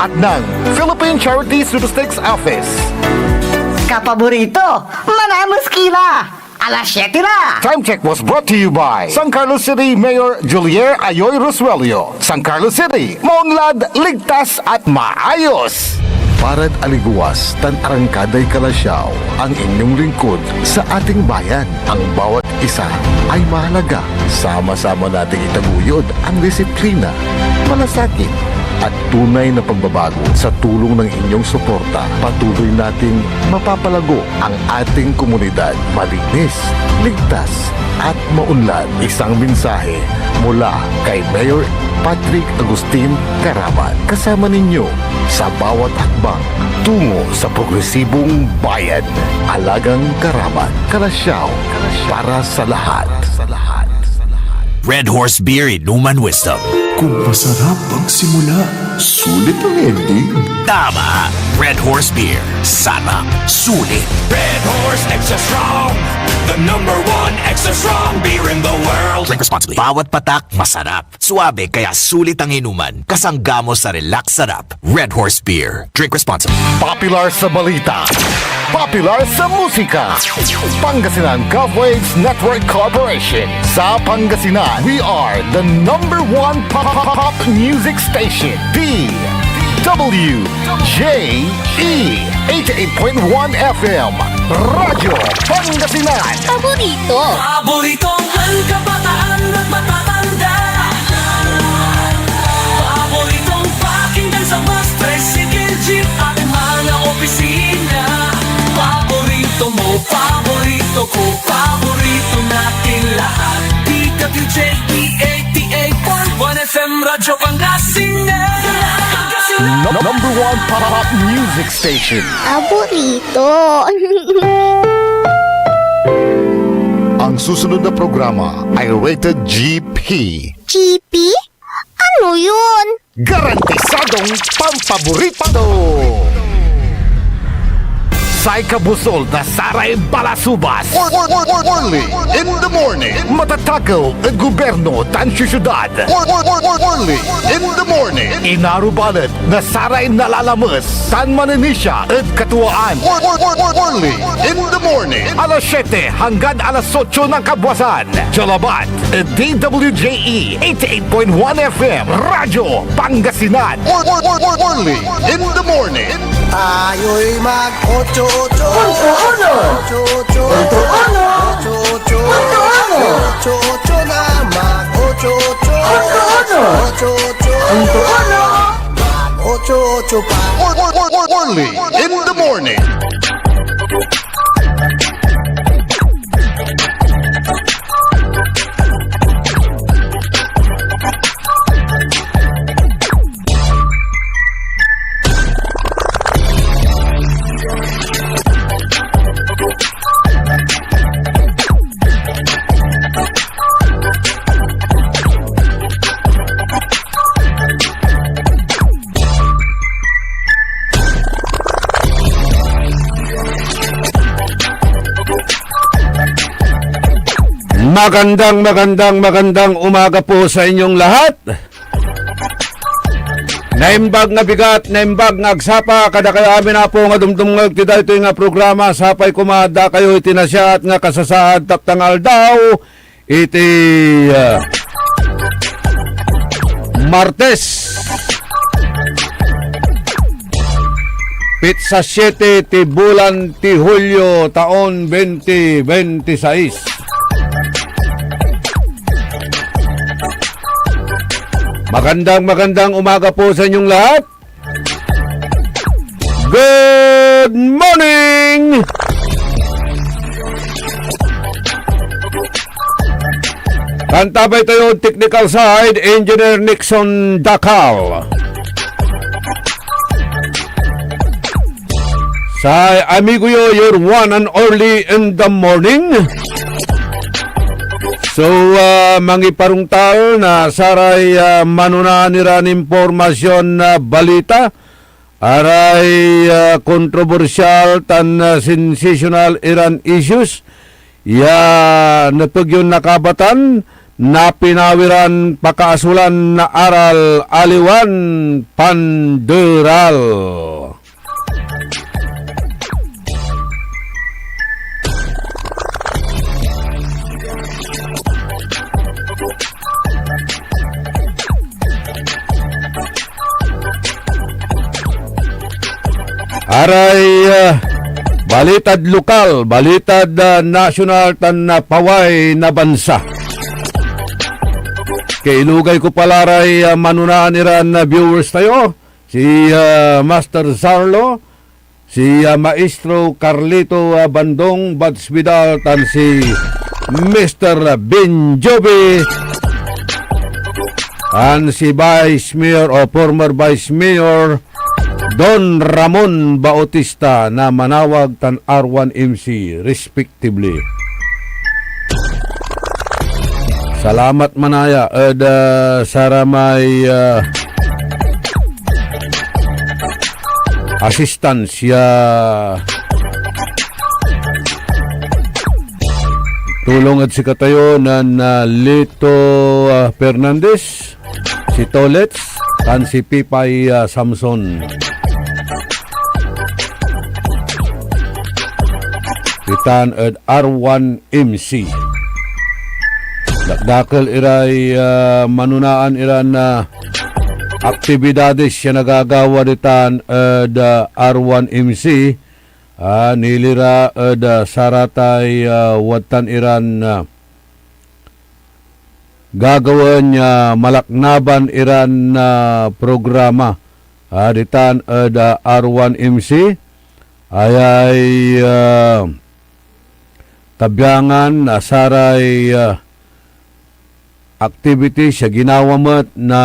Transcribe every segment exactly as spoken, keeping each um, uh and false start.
At ng Philippine Charity Statistics Office. Kapaborito, manamos ki la! Alas siete la! Time check was brought to you by San Carlos City Mayor Julier Ayoy Rosuelio. San Carlos City, maunlad, ligtas at maayos! Parad aligewas tan arangkaday kalasyaw, ang inyong lingkod sa ating bayan. Ang bawat isa ay mahalaga. Sama-sama nating itaguyod ang disiplina, malasakit, at tunay na pagbabago. Sa tulong ng inyong suporta, patuloy nating mapapalago ang ating komunidad. Malinis, ligtas, at maunlad. Isang mensahe mula kay Mayor Patrick Agustin Carabat. Kasama ninyo sa bawat hakbang tungo sa progresibong bayan. Alagang Carabat, kalasyaw para sa lahat. Red Horse Beer, Inuman Wisdom. Kung masarap ang simula, sulit ang ending. Tama! Red Horse Beer. Sarap. Sulit. Red Horse Extra Strong, the number one extra strong beer in the world. Drink responsibly. Bawat patak, masarap. Suabe, kaya sulit ang inuman. Kasangga mo sa relax sarap. Red Horse Beer. Drink responsibly. Popular sa balita. Popular sa musika. Pangasinan Gov Waves Network Corporation. Sa Pangasinan, we are the number one pop, pop, pop music station. D W J E eighty-eight point one F M. Radyo Pangasinan. Paborito. Paboritong kabataan at matatanda. Paboritong pakinggan sa bus, tricycle, jeep at mga opisina. Paborito mo, paborito ko, paborito natin lahat. D W J E eighty-eight point one F M Radyo Pangasinan. Number one pop music station. Paborito. Ang susunod na programa ay rated G P. G P? Ano yun? Garantisadong pampaborito! Say kabusol na saray balasubas. Mor-, mor-, mor-, mor-, Morley in the morning. Matatakew ed gobyerno tan siyudad. Mor-, mor-, mor-, mor-, Morley in the morning. Inarubalet na saray nalalames tan maninisia ed katuaan. Mor-, mor-, mor-, mor-, Morley in the morning. Alas siete hanggan alas otso ng kabwasan. Dia labat ed D W J E eighty-eight point one F M, Radyo Pangasinan. Mor-, mor-, mor-, mor-, Morley in the morning. Tayo'y mag-ocho-ocho. Punto uno. Ocho-ocho. Punto uno. Ocho-ocho. Punto uno. Ocho-ocho na mag-ocho-ocho. Punto uno. Ocho-ocho. Punto uno. Mag-ocho-ocho pa. Mor-, mor-, mor-, mor-, Morley in the morning. Magandang, magandang, magandang umaga po sa inyong lahat. Naimbag nga bigat, naimbag nga agsapa, kadakayo amin, Apo, nga dumdumngeg ti daytoy nga programa, sapay koma dakayo iti nasiaat nga kasasaad taptan nga aldaw, iti, ah, Martes, pitsa siete ti bulan ti Hulyo, taon twenty twenty-six. Magandang, magandang umaga po sa inyong lahat. Good morning! Kantabay tayo technical side, Engineer Nixon Dacal. Say amigo yo, your one and only in the morning. So, ah, mangiparungtal na saray, ah, manonaan iran impormasyon na balita, aray, ah, kontrobersyal tan, ah, sensational iran issues ya nepeg yon nakabatan, na pinawiran pakaasolan na aral, aliwan panderal. Aray, ah, balitad lokal, balitad, ah, nasyonal tan, ah, paway na bansa. Kailugay ko pala ray, ah, manonaan iran, ah, viewers tayo, si, ah, Master Zarlo, si, ah, Maestro Carlito, ah, Bandong, Bads Vidal, tan si Mister Ben Jovi, tan si Vice Mayor o former Vice Mayor Don Ramon Bautista na manawag tan R one M C, respectively. Salamat manaya ed, ah, saramay, ah, assistance ya tulong ed sikatayo nen, ah, Lito, ah, Fernandez, si Tolets, tan si Pipay, ah, Samson. Ditan ed R one M C. Dakdakel iray, ah, manonaan iran, ah, aktibidades ya nagagawa ditan ed, ah, R one M C, ah, nilira ed, ah, saratay, ah, wadtan iran, ah, gagawaen ya malaknaban iran, ah, programa, ah, ditan ed, ah, R one M C. Ayay, ah, kabiangan na saray, ah, activities ya ginawa met na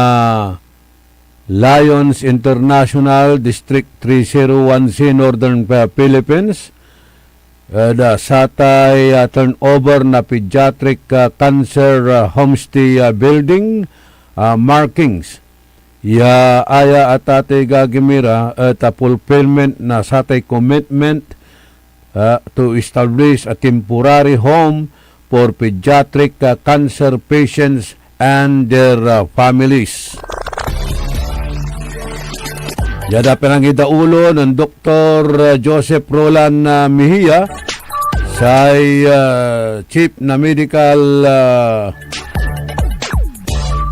Lions International District three zero one C, Northern, ah, Philippines, ed, ah, satay, ah, turnover na pediatric, ah, cancer, ah, homestay, ah, building, ah, markings. Ya aya a tatay gagimira et a fulfillment na satay commitment, ah, to establish a temporary home for pediatric, ah, cancer patients and their, ah, families. Ya da pinangidaulo nen Doktor, ah, Joseph Roland, ah, Mejia, say, ah, chief na medical, ah,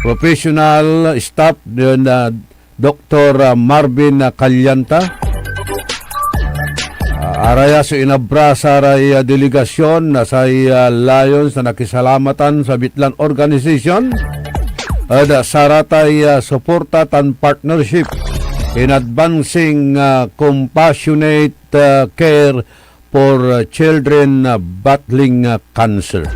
professional staff den, ah, Doktor, ah, Marvin, ah, Calianta. Ah, araya so inabrasa ray, ah, delegasyon na say, ah, Lions na nakisalamatan sa Bitlan Organization ed, ah, saratay, ah, suporta tan partnership in advancing, ah, compassionate, ah, care for, uh, children, uh, battling, uh, cancer.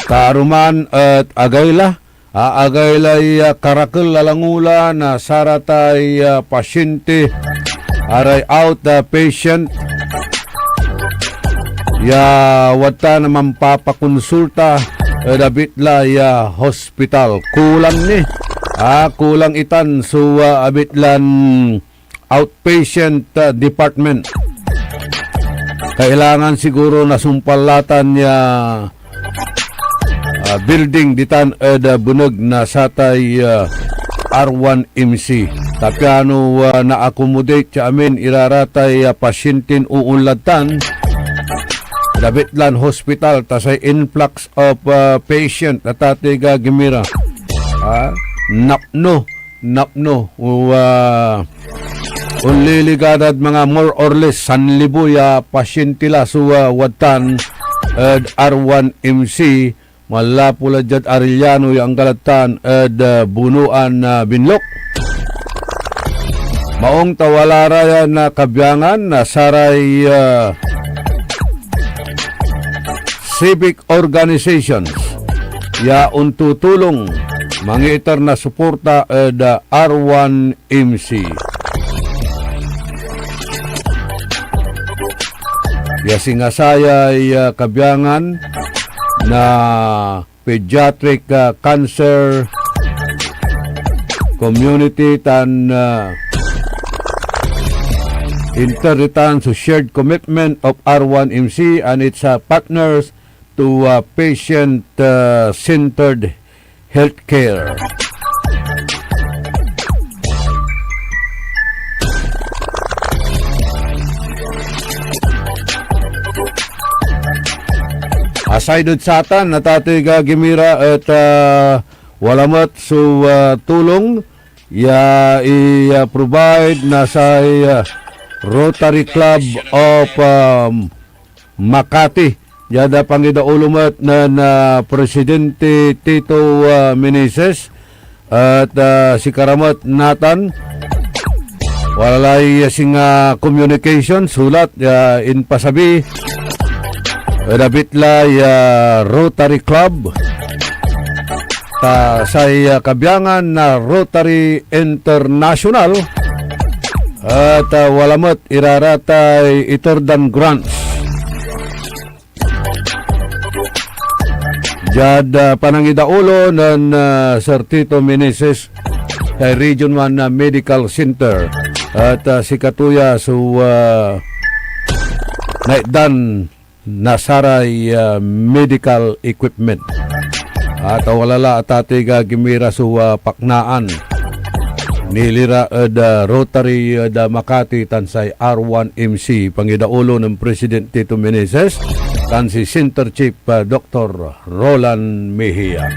Karuman et agayla, agaylay, uh, karakel a langula na saratay, uh, pasyente, aray outpatient, ya wadtan a mampapakonsulta ed abitla ya hospital. Kulang ni, ah, kulang itan so, uh, abitlan outpatient, ah, department. Kailangan siguro nasumpal la tan ya, ah, building ditan ed, ah, beneg na satay, ah, R one M C. Ta piano, ah, na-accommodate ya amin iraratay, ah, pasyenten oonlad tan Davetlan Hospital ta say influx of, ah, patient na tatay gagimira. Ah, napno napno, o, ah, onliligadad mga more or less sanlibo ya pasyente la so, ah, wadtan ed R one M C, manlapu la diad Arellano ya anggalad tan ed, ah, Bunuan, ah, Binlok. Maong ta wala ra yan, ah, kabiangan na saray, ah, civic organizations ya ontutulong mangiiter na suporta ed, ah, R one M C. Ya singa sayay, ah, kabiangan na pediatric, ah, cancer community tan, ah, Inter ditan so shared commitment of R one M C and its, uh, partners to, uh, patient, uh, centered healthcare. Aside ed satan, Atatoy Gagimira, et, uh, wala met so, uh, tulong ya i-, uh, provide na say, uh, Rotary Club of, um, Makati. Diad, ah, pangidaolo met nen, ah, Presidente Tito, ah, Meneses et, ah, sikara met natan. Walay singa communication, sulat, ya inpasabi ed abitlay, ah, Rotary Club. Ta say, ah, kabiangan na Rotary International et, ah, wala met ira ratay iter dan grants. Diad, ah, panangidaolo nen, ah, Sir Tito Meneses say Region one, ah, Medical Center. Et, ah, sikato ya so, ah, naitdan na saray, ah, medical equipment. Et, ah, wala la, Atatoy Gagimira, so, ah, paknaan nilira ed, ah, Rotary ed, ah, Makati tan say R one M C, pangidaolo nen President Tito Meneses tan si Center Chief, ah, Doktor Roland Mejia.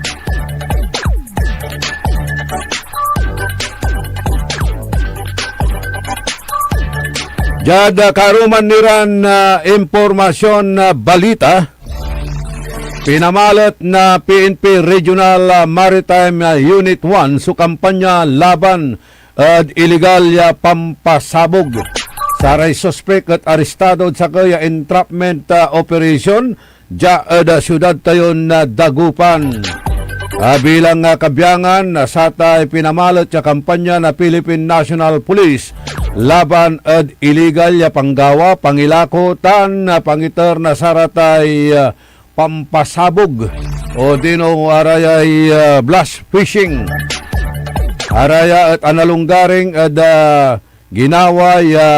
Diad, ah, karuman niran, ah, impormasyon na balita, pinamalet na P N P Regional, ah, Maritime, ah, Unit one so kampanya laban ed iligal ya pampasabog. Saray suspek et aristado ed sakey a entrapment, ah, operation dia ed, ah, siudad tayon, ah, Dagupan. Ah, bilang, ah, kabiangan, ah, satay pinamalet ya kampanya na Philippine National Police laban ed iligal ya panggawa, pangilako, tan, ah, pangiter na saratay, ah, pampasabog odino arayay, ah, blast fishing. Araya et analonggaring ed, ah, ginawa ya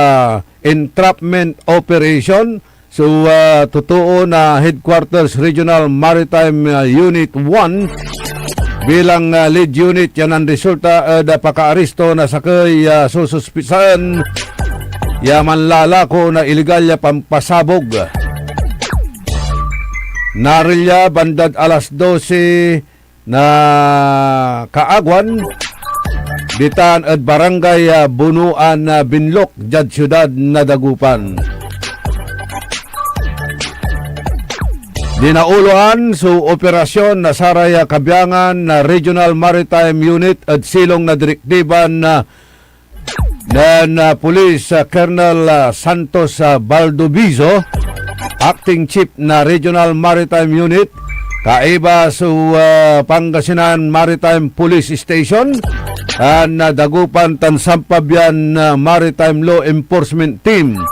entrapment operation so, ah, totoo na Headquarters Regional Maritime, ah, Unit one bilang, ah, lead unit ya nanresulta ed, ah, pakaaristo na sakey ya sususpitsaan ya manlalako na iligal ya pampasabog. Narilya bandad alas dose na kaagwan, ditan ed Barangay, ah, Bunuan, ah, Binlok, diad siudad na Dagupan. Dinaoloan so operasyon na saray, ah, kabiangan na Regional Maritime Unit ed silong na direktiban, ah, nen, ah, Police, ah, Colonel, ah, Santos, ah, Baldovizo, Acting Chief na Regional Maritime Unit, kaiba so, ah, Pangasinan Maritime Police Station, tan, ah, Dagupan tan Sampabian, ah, Maritime Law Enforcement Team.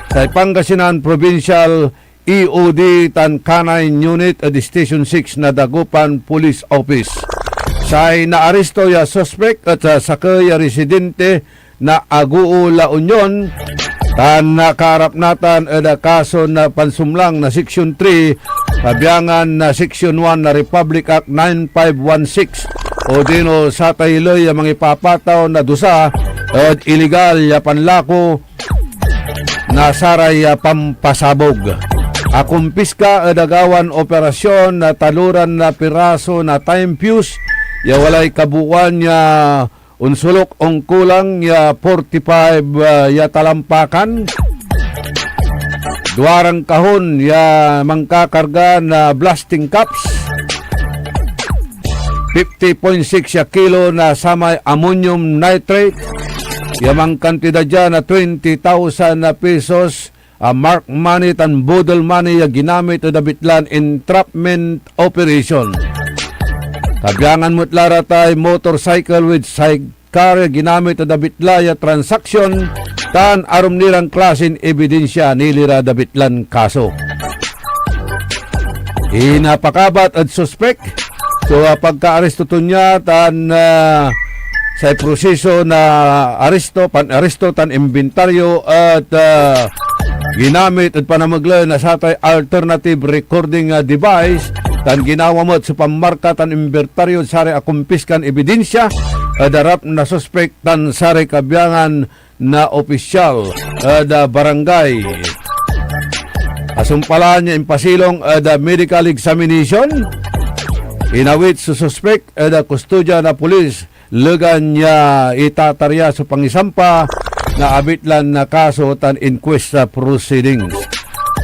Say Pangasinan Provincial E O D tan Canine Unit ed Station six na Dagupan Police Office. Say naaristo ya suspek et, ah, sakey a residente na Agoo, La Union, tan nakaarap natan ed kaso na pansumlang na Section three, kabiangan na Section one na Republic Act nine five one six, odino satay ley ya mangipapataw na dusa ed iligal ya panlako na saray, ah, pampasabog. Akumpiska ed agawan operasyon na taloran na piraso na time fuse ya walay kabooan ya onsoluk onkulang ya forty-five, ah, ya talampakan, duaran kahon ya mankakarga na blasting caps, fifty point six ya kilo na samay ammonium nitrate, ya mankantidad dia na twenty thousand na pesos, a marked money tan boodle money ya ginamit ed abitlan entrapment operation. Kabiangan met la ratay motorcycle with sidecar ya ginamit ed abitla ya transaksyon, tan arum niran klasin ebidensya nilira ed abitlan kaso. Inapakabat ed suspek so, ah, pagkaaresto to nia tan, ah, say proseso na aresto, pan-aresto tan imbentaryo et, ah, ginamit ed panamegley na satay alternative recording, ah, device, tan ginawa met so pammarka tan imbentaryo ed saray akumpiskan ebidensya ed arap na suspek tan saray kabiangan na opisyal ed, ah, barangay. Asumpal ya impasilong ed, ah, medical examination, inawit so suspek ed, ah, kustodya na pulis legan ya itatarya so pangisampa na abitlan na kaso tan inquest proceedings.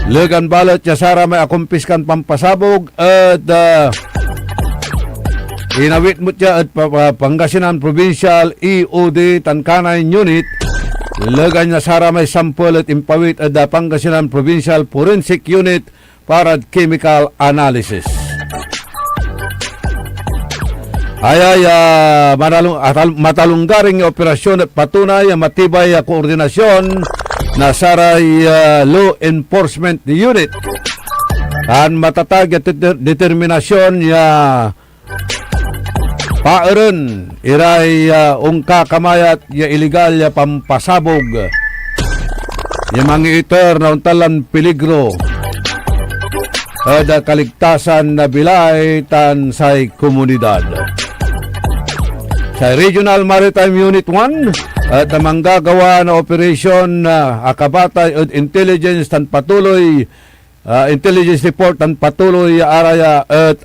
Legan balet ya saramay akumpiskan pampasabog et, ah, inawit met ya ed pa-, pa-, Pangasinan Provincial E O D tan Canine Unit, legan ya saramay sampel et impawit ed, ah, Pangasinan Provincial Forensic Unit parad chemical analysis. Aya ya manalung-, atal-, matalonggaring ya operasyon et patunay ya matibay ya koordinasyon na saray, ah, law enforcement unit tan matatag ya deter-, determinasyon ya paeren iray, ah, onkakamayat ya iligal ya pampasabog ya mangiiter na ontan lan peligro ed kaligtasan na bilay tan say komunidad. Say Regional Maritime Unit one et manggagawa na operasyon, ah, akabatay ed intelligence tan patuloy, ah, intelligence report tan patuloy ya araya et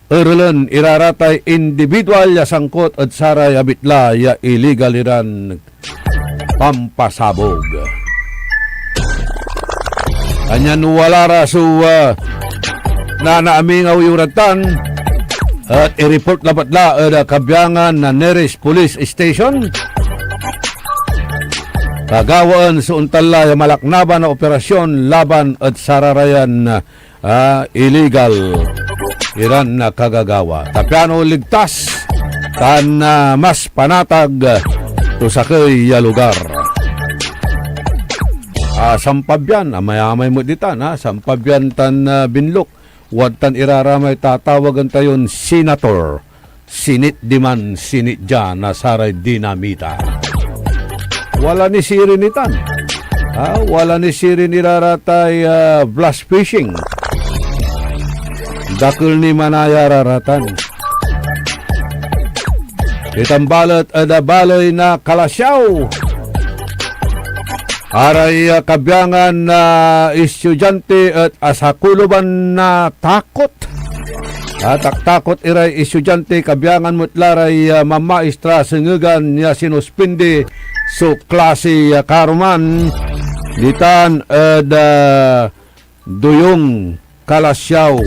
erelen ira ratay individual ya sangkot ed saray abitla ya iligal iran pampasabog. Kanyan wala ra so, ah, nanaamingaw yo rad tan, et i-report labat la ed, ah, kabiangan na nearest police station. Gagawaen so ontan la ya malaknaban a operasyon laban ed sararayan, ah, illegal iran, ah, kagagawa. Ta piano ligtas tan, ah, mas panatag, ah, so sakey ya lugar. Ah, sampabian, amayamay met ditan, ha? Sampabian tan, ah, binlok. Wadtan iraramay tatawagen tayon senator. Sinit diman, sinit dia na saray dinamita. Wala ni sirin itan. Ha? Wala ni sirin ira ratay, ah, blast fishing. Dakel ni manaya ra ratan. Ditan balet ed baley na Calasiao. Aray, ah, kabiangan na estudiante et asakuluban na takot. Ah, taktakot iray estudiante, kabiangan met la ray, ah, mamaestra, sengegan ya sinuspindi so klase, ah, karuman ditan ed, ah, Duyong, Calasiao.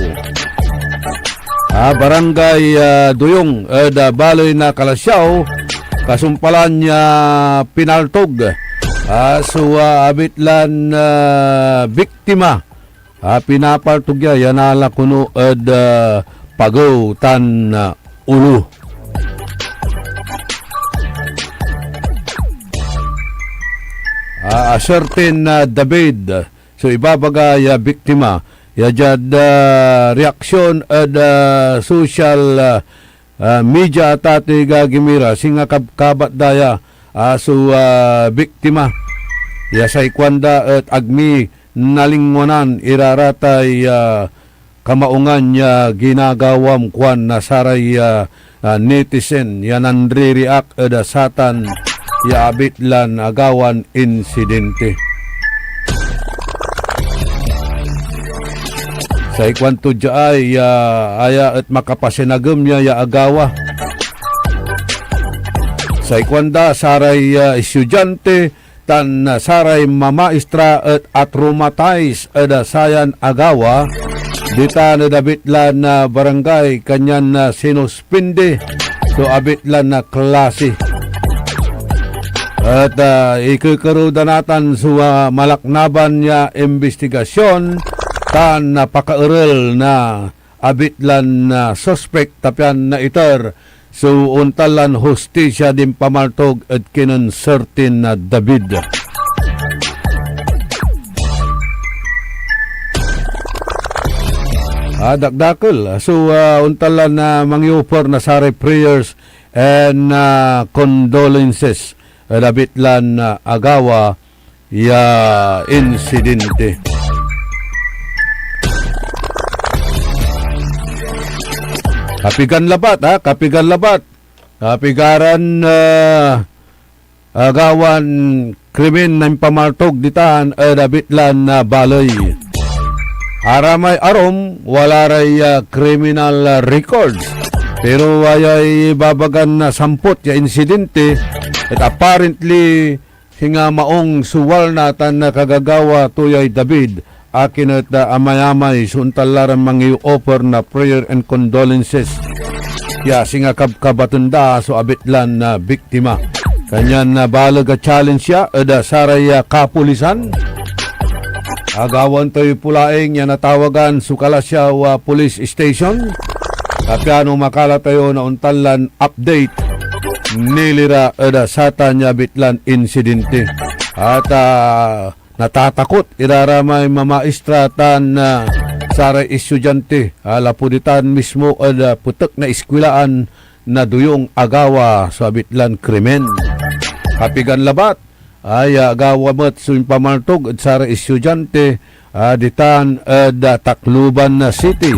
Ah, Barangay, ah, Duyong ed, ah, baley na Calasiao, kasumpalan ya pinaltog, ah, so, ah, abitlan, ah, biktima. Ah, pinapaltog ya, ya nala kono ed, ah, pagew tan, ah, ulo. Ah, asertin na David, so ibabaga ya biktima, ya diad, ah, reaksyon ed, ah, social, ah, ah, media, ata ti gagimira, singa kab-, kabat da ya, ah, so, ah, biktima. Ya say kuanda et ag mi nalingwanan ira ratay, ah, kamaungan ya ginagawam, kuan na saray, ah, ah, netizen ya nanririak ed, ah, satan ya abitlan agawan insidente. Say kuanto dia ay, ah, aya et makapasinagem ya, ya agawa. Say kuanda, saray, ah, estudiante tan, ah, saray mamaestra et atraumatize ed, ah, sayan agawa ditan ed abitlan, ah, barangay, kanyan, ah, sinuspindi so abitlan, ah, klase. Et, ah, ikekerew da natan so, ah, malaknaban ya imbestigasyon tan, ah, pakaerel na abitlan, ah, suspek, ta pian naiter so ontan lan hustisya din pamaltog ed kinen Sertin na David. Ah, dakdakel. So, ah, ontan lan, ah, mangioffer na saray prayers and, ah, condolences ed abitlan, ah, agawa ya insidente. Kapigan labat, ha? Kapigan labat. Kapigaran, ah, agawan krimen na impamartog ditan ed abitlan, ah, baley. Aramay arum, wala ray, ah, criminal, ah, records. Pero wayay ibabagan, ah, sampot ya insidente et apparently singa maong so walna tan nakagagawa to yay David, akin et, ah, amayamay so ontan la ran mangi-offer na prayer and condolences. Ya singa kabkabaten da so abitlan, ah, biktima. Kanyan, ah, baleg a challenge ya ed, ah, saray, ah, kapulisan. Agawan tayoy pulaing ya natawagan so Calasiao, ah, Police Station. Ta piano makala tayo na ontan lan update nila ra ed, ah, satan ya abitlan insidente. At, ah, natatakot ira ra may mamaestra tan, ah, saray estudiante, ah, lapud itan mismo ed, ah, petek na eskwelaan na duyong agawa so abitlan krimen. Kapigan labat, ay, ah, agawa met so impamartog ed saray estudiante, ah, ditan ed, ah, Tacloban na City.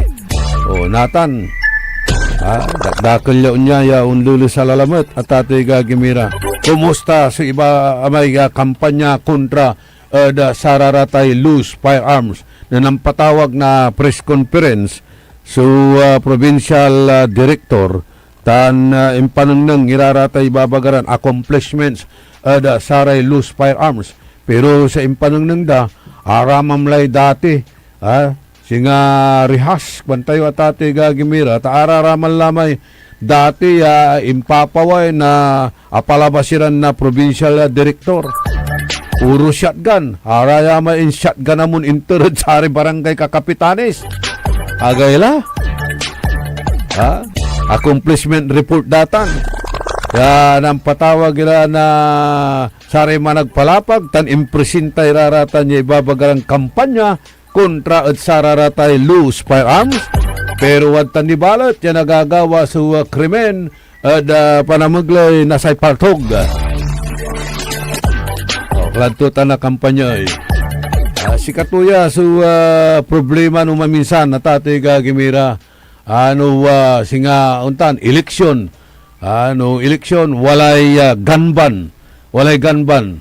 O, natan, ah, dakdakel ya onya ya onlelesala lamet, atatey gagimira. Kumusta so iba, amay, ah, kampanya kontra ed, ah, sararatay loose firearms? Na nampatawag na press conference so, ah, provincial, ah, director tan, ah, impanengneng ira ratay ibabagaran accomplishments ed, ah, saray loose firearms. Pero sa impanengneng da, aramam lay dati, ah, singa rehas, kuan tayo, atatey gagimira, ta araraman la may dati ya impapaway na apalabas iran na provincial, ah, director. Puro shotgun. Araya may in-shotgun amon inter ed saray barangay kakapitanes. Agay la. Ha? Accomplishment report datan. Ya nampatawag ira na saray managpalapag tan impresenta ira ratan ya ibabagaran kampanya kontra ed sararatay loose firearms. Pero wadtan ni balet ya nagagawa so, ah, krimen ed, ah, panamegley na say partog. O, kladto tan nakampanya, eh. Ah, sikato ya so, ah, problema no maminsan, atatey gagimira. Ano, ah, singa ontan, eleksyon. Ano, eleksyon, walay, ah, gun ban. Walay gun ban.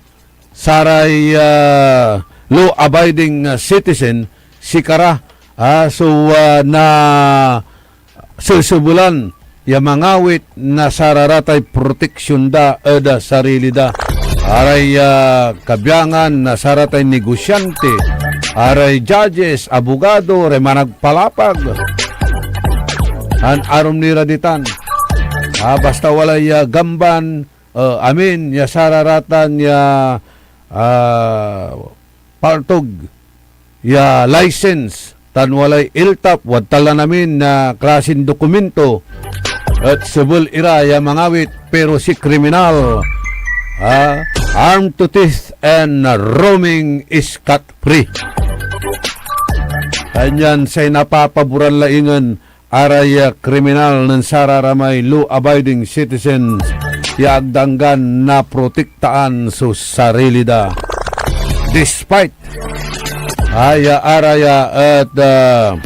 Saray, ah, law-abiding, ah, citizen, sikara, ah, so, ah, na sesebelan ya mangawit na sararatay proteksyon da ed, ah, sarili da. Aray, ah, kabiangan na saratay negosyante, aray judges, abogado, ray managpalapag. An arum ni ra ditan. Ah, basta walay, ah, gun ban, eh, amin ya sararatan ya, ah, partog ya license tan walay iltap, wadtan lan amin na klasin dokumento, et sebel ira ya mangawit, pero si kriminal, ah, armed to teeth and roaming scot-free. Kanyan say napapaboran la ingen aray, ah, kriminal nen sararamay law-abiding citizens ya ag da anggan naprotektaan so sarili da. Despite, ay, ah, araya et, ah,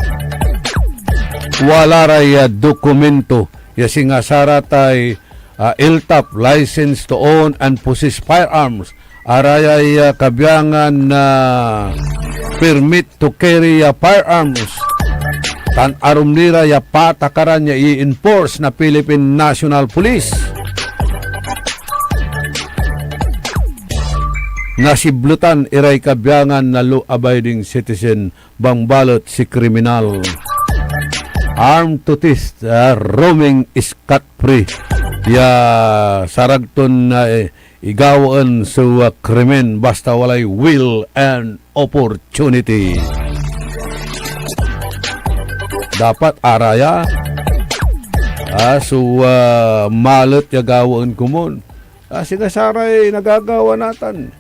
wala ray, ah, dokumento ya singa saratay, ah, iltap, license to own and possess firearms, arayay, ah, kabiangan na permit to carry, ah, firearms, tan arum ni ra ya patakaran ya i-enforce na Philippine National Police. Nasibletan iray kabiangan na law-abiding citizen, bangbalet si kriminal. Armed to teeth, ah, roaming scot-free. Ya sarag ton, ah, eh, igawaen so, ah, krimen basta walay will and opportunity. Dapat araya, ah, so, ah, malet ya gawaen komun. Ah, singa saray nagagawa natan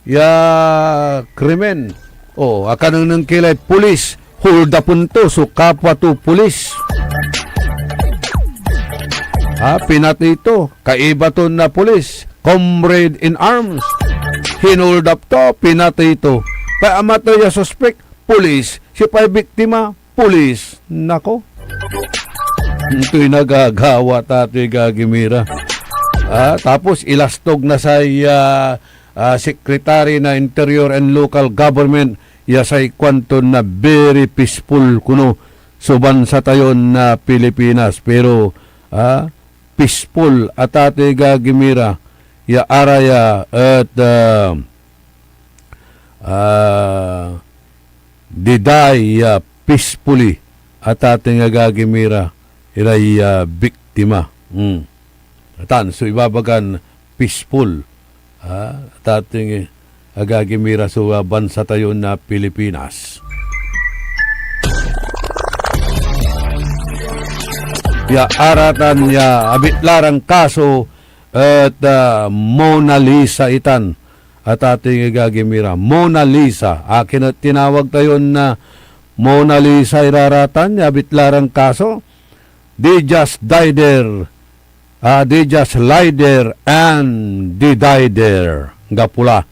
ya krimen. O, akanengneng ki lay pulis, hold upen to so kapwa to pulis. Ha, pinatey to. Kaiba ton na pulis, comrade in arms. Hinoldap to, pinatey to. Pay amatey ya suspek, pulis. Siopay biktima, pulis. Nako. Itoy nagagawa, Tatay Gagimira. Ah, tapos ilastog na say, ah, ah, Secretary na Interior and Local Government, ya say kuanto na very peaceful kuno so bansa tayon, ah, Pilipinas. Pero, ah, peaceful a, Tatay Gagimira, ya araya et, ah, ah, diday, ah, peacefully a, Tatay Gagimira, iray, ah, biktima. Hmm. Atan so ibabagan peaceful, ah, Tatay Gagimira, so, ah, bansa tayo na Pilipinas. Ya aratan ya abitlaran kaso et, ah, Mona Lisa itan, a, Tatay Gagimira. Mona Lisa. Akin et tinawag tayon, ah, Mona Lisa iraratan ya abitlaran kaso? They just died there. Ah, they just lie there and they die there. Anggapo la.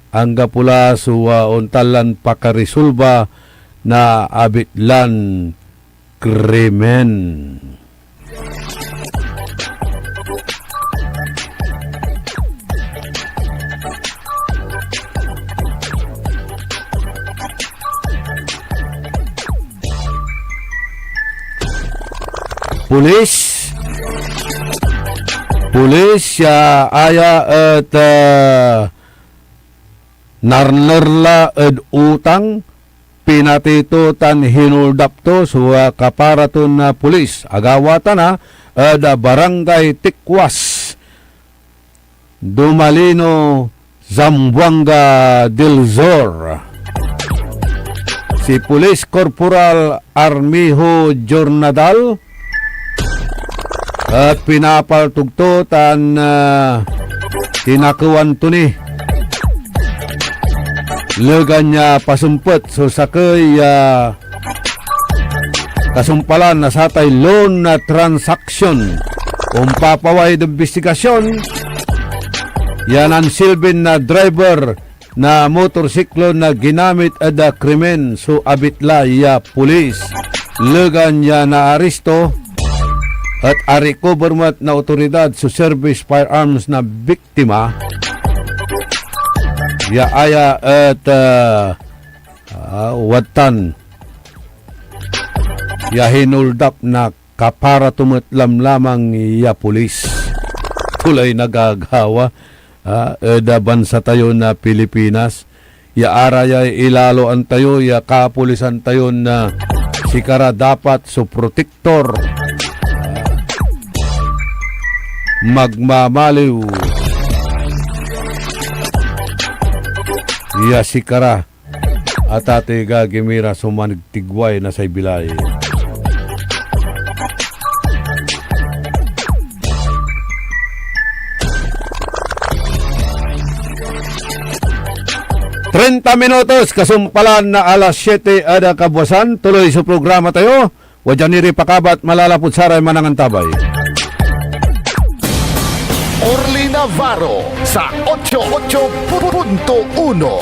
Anggapo la so, ah, ontan lan pakaresolba na abitlan krimen. Pulis. Pulis ya aya et, ah, narner la ed utang, pinatey to tan hinoldap to so, ah, kapara ton, ah, pulis. Agawa ta na ed, ah, Barangay Tikwas, Dumalino, Zamboanga del Sur. Si Police Corporal Armijo Jornadal et pinapaltog to tan, ah, tinakewan to ni. Legan ya pasempet so sakey ya kasumpalan na satay loan na transaksyon. Ompapaway ed imbestigasyon ya nansilbin na driver na motorsiklo na ginamit ed, ah, krimen so abitla ya pulis. Legan ya naaresto et arecover met na otoridad so service firearms na biktima. Ya aya et, ah, ah, wadtan ya hinoldap na kapara to met lamlamang ya pulis. Tulay nagagawa, ah, ed, ah, bansa tayo na Pilipinas. Ya arayay ilaloan tayo ya kapulisan tayo na sikara dapat so protektor. Magmamaliw. Ya sikara a, Tatay Gagimira, so manigtigway na say bilay. Treinta minutos kasumpalan na alas siete ed kabuasan, tuloy so programa tayo. Wadya ni ri pakabat malalapud saray manangantabay. Orly Navarro sa ocho ocho punto uno.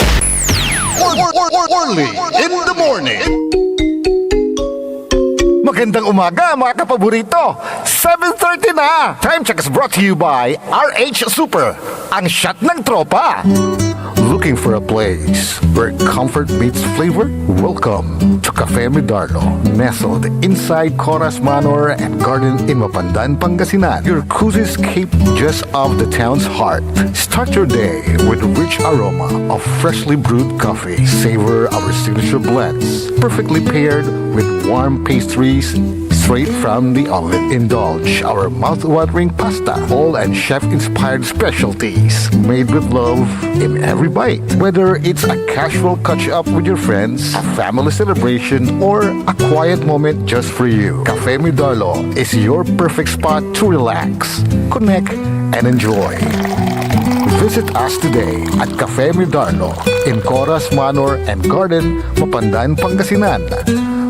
Or-, or-, or-, Orly in the morning. Magandang umaga, mga kapaborito. Seven thirty na. Time check is brought to you by R H Super. Ang shot ng tropa. Looking for a place where comfort meets flavor? Welcome to Cafe Midarno, nestled inside Coras Manor and Garden in Mapandan, Pangasinan. Your cozy escape just off the town's heart. Start your day with rich aroma of freshly brewed coffee. Savor our signature blends, perfectly paired with warm pastries straight from the oven. Indulge our mouth-watering pasta, all and chef-inspired specialties, made with love in every bite. Whether it's a casual catch-up with your friends, a family celebration, or a quiet moment just for you, Cafe Midarlo is your perfect spot to relax, connect, and enjoy. Visit us today at Cafe Midarlo in Coras Manor and Garden, Mapandan, Pangasinan,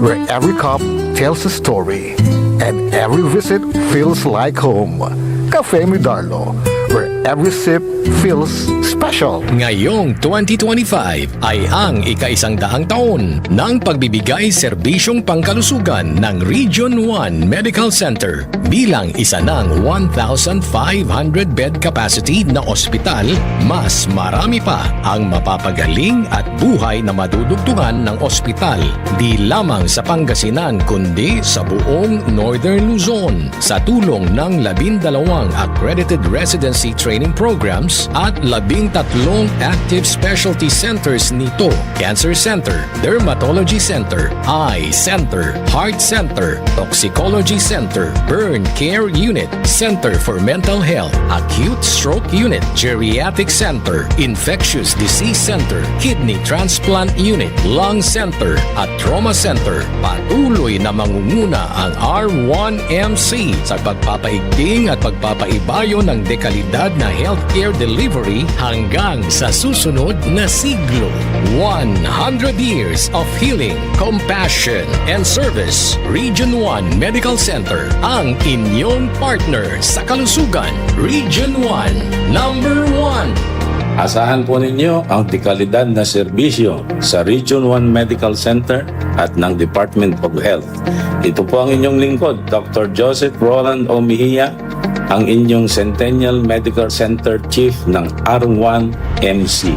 where every cup tells a story. And every visit feels like home. Cafe Midarlo, where every sip feels special. Ngayong twenty twenty-five ay ang ikaisang daang taon ng pagbibigay serbisyong pangkalusugan ng Region one Medical Center. Bilang isa ng one thousand five hundred bed capacity na ospital, mas marami pa ang mapapagaling at buhay na madudugtungan ng ospital, di lamang sa Pangasinan kundi sa buong Northern Luzon. Sa tulong ng labindalawang accredited residency training programs at labintatlong active specialty centers nito, Cancer Center, Dermatology Center, Eye Center, Heart Center, Toxicology Center, Burn Care Unit, Center for Mental Health, Acute Stroke Unit, Geriatric Center, Infectious Disease Center, Kidney Transplant Unit, Lung Center, at Trauma Center. Patuloy na mangunguna ang R one M C sa pagpapaigting at pagpapaibayo ng dekalidad na healthcare delivery hanggang sa susunod na siglo. One hundred years of healing, compassion, and service. Region one Medical Center, ang inyong partner sa kalusugan. Region one, number one. Asahan po ninyo ang dekalidad na serbisyo sa Region one Medical Center at ng Department of Health. Ito po ang inyong lingkod, Doctor Joseph Roland O. Mejia, ang inyong Centennial Medical Center Chief ng R one M C.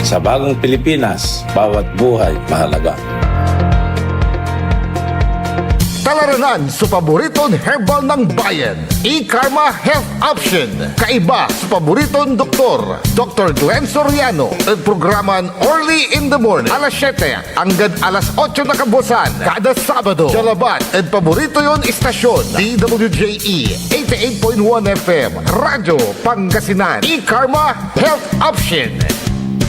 Sa bagong Pilipinas, bawat buhay mahalaga. Talaranan so paboriton herbal ng bayan, E-Karma Health Option. Kaiba so paboriton doktor, Doctor Glenn Soriano, ed programan Early in the Morning, alas siyete anggad alas otso na kabuasan, kada Sabado. Dia labat ed paborito yon istasyon, D W J E eighty-eight point one F M, Radyo Pangasinan. E-Karma Health Option.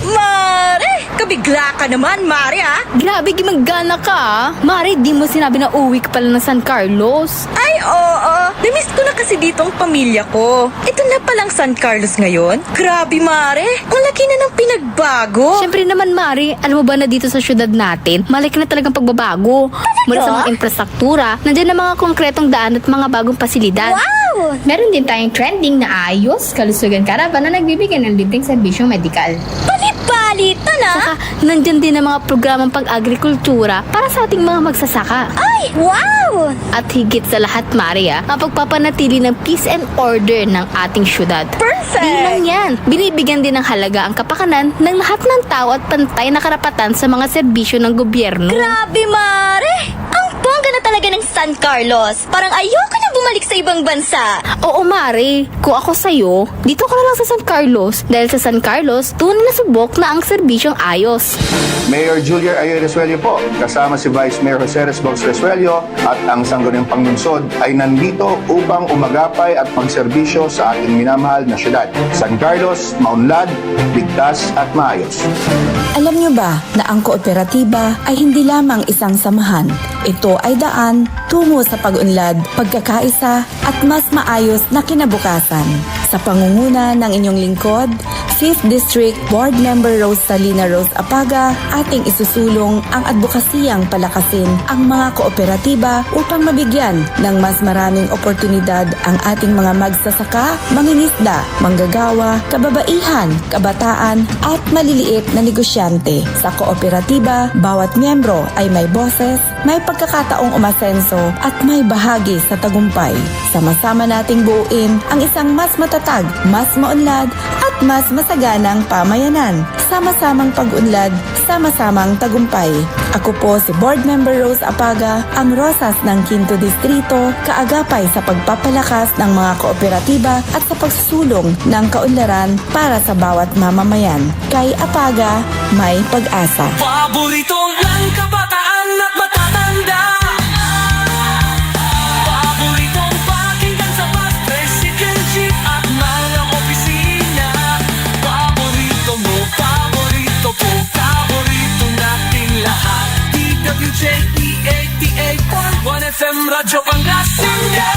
Mare! Kabigla ka naman, Mare, ah! Grabe, gimanggana ka, ah! Mare, di mo sinabi na uwi ka pala ng San Carlos. Ay, oo. Namiss ko na kasi ditong pamilya ko. Ito na palang San Carlos ngayon. Grabe, Mare. Ang laki na ng pinagbago. Siyempre naman, Mare. Alam mo ba na dito sa syudad natin, malaki na talagang pagbabago. Talaga? Mula sa mga infrastruktura, nandiyan na mga konkretong daan at mga bagong pasilidad. Wow! Meron din tayong trending na Ayos Kalusugan Caravan na nagbibigay ng libreng serbisyong medikal. Bali-bali, tala! Saka, nandiyan din ang mga programang pag-agrikultura para sa ating mga magsasaka. Ay, wow! At higit sa lahat, Mare, ah, mapagpapanatili ng peace and order ng ating syudad. Perfect! Di lang yan, binibigyan din ng halaga ang kapakanan ng lahat ng tao at pantay na karapatan sa mga serbisyo ng gobyerno. Grabe, Mare! Ang bongga na talaga ng San Carlos. Parang ayoko na bumalik sa ibang bansa. Oo, Mare. Kung ako sa'yo, dito ka na lang sa San Carlos. Dahil sa San Carlos, tunay na subok na ang serbisyong ayos. Mayor Julian Ayo Resuello po, kasama si Vice Mayor Jose Resbos Resuello at ang Sangguniang Panlungsod ay nandito upang umagapay at magserbisyo sa ating minamahal na syudad. San Carlos, maunlad, ligtas at maayos. Alam niyo ba na ang kooperatiba ay hindi lamang isang samahan? Ito ay daan tungo sa pag-unlad, pagkakaisa, at mas maayos na kinabukasan. Sa pangunguna ng inyong lingkod, Fifth District Board Member Rosalina Rose Apaga, ating isusulong ang adbokasiyang palakasin ang mga kooperatiba upang mabigyan ng mas maraming oportunidad ang ating mga magsasaka, mangingisda, manggagawa, kababaihan, kabataan, at maliliit na negosyante. Sa kooperatiba, bawat miyembro ay may boses, may pagkakataong umasenso at may bahagi sa tagumpay. Sama-sama nating buuin ang isang mas matatag, mas maunlad, at mas masaganang pamayanan. Sama-samang pag-unlad, sama-samang tagumpay. Ako po si Board Member Rose Apaga, ang Rosas ng Quinto Distrito, kaagapay sa pagpapalakas ng mga kooperatiba at sa pagsusulong ng kaunlaran para sa bawat mamamayan. Kay Apaga, may pag-asa. Paborito ng kabataan at matatanda. Paboritong pakinggan sa bus, tricycle, jeep at mga opisina. Paborito mo, paborito ko, paborito nating lahat. D W J E eighty-eight point one F M Radyo Pangasinan.